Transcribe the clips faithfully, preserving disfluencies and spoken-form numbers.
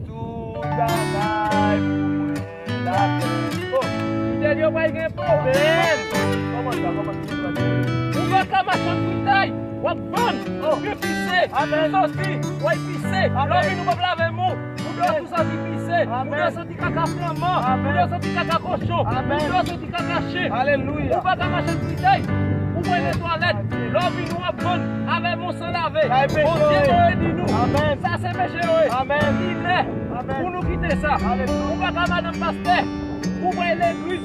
Tout bagay pou mwen. Oh, Fidel, yo pral gen pwoblèm. Kòman sa? Kòman sa? Ou pa ka mache an fritay, w ap vann. Oh. Gen pise. Amen. Ou soti, w al pise. Amen. Lòvi nou p ap lave men w. Ou dwe soti pise. Amen. Ou dwe soti kaka flanman. Amen. Ou dwe soti kaka kochon. Amen. Ou dwe soti kaka chen. Alelouya. Ou pa ka mache an fritay. Ou pral nan twalèt. Lòvi nou ap vann. Avè men w san lave. Bondye beni nou. Amen. Sa se peche yo ye. Amen. Li lè. Amen. Pou nou kite sa. Alelouya. Ou pa ka madanm pastè. Ou pral legliz.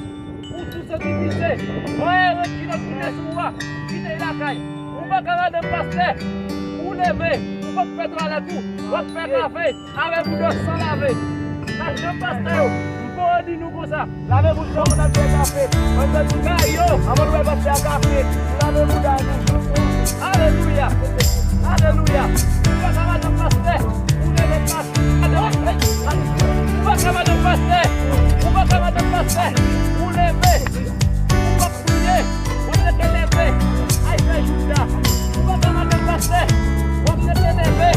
Ou tou soti pise. Voye ret kilòt kite sou ou a. Kite l lakay. Ou pa ka madanm pastè. Ou leve. Ou p ap fè twalèt ou. W ap fè kafe. Avè bouda san lave. Madanm pastè yo. M poko di nou konsa. Lave bouch nou, n ap fè kafe. Mwen soti bay yo. Anvan nou bay pastè a kafe. Nou lave bouda nou. Alelouya. Alelouya. Ou pa ka madanm pastè. Ou leve pastè. Ou pa ka madanm pastè. Ou pa ka madanm pastè. Ou leve. Ou pa priye. W ap rete leve. Ay, fè jouda. Ou pa ka madanm pastè. W ap rete leve.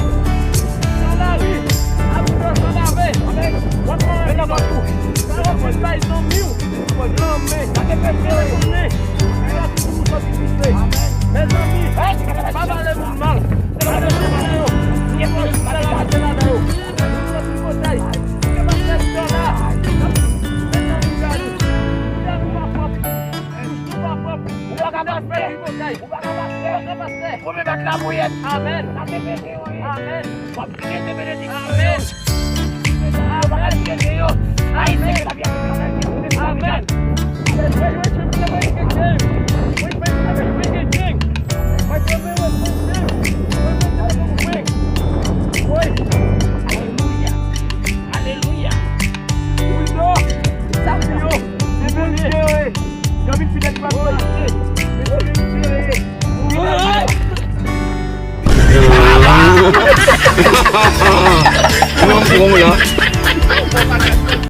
Nan lari. Ak bouda san lave. W ap manje nan kont ou. Sa w ap vin bay zanmi w. Lanmen. Sa te fè fè tounen. Mezanmi, pa pale moun mal. Gade moun sa yo. Gade moun sa yo. Tripotay. Ou pa ka pastè. Ou pa ka pastè. Ou menm ak labouyèt. Amèn. Amèn. W ap rete benediksyon. Amèn.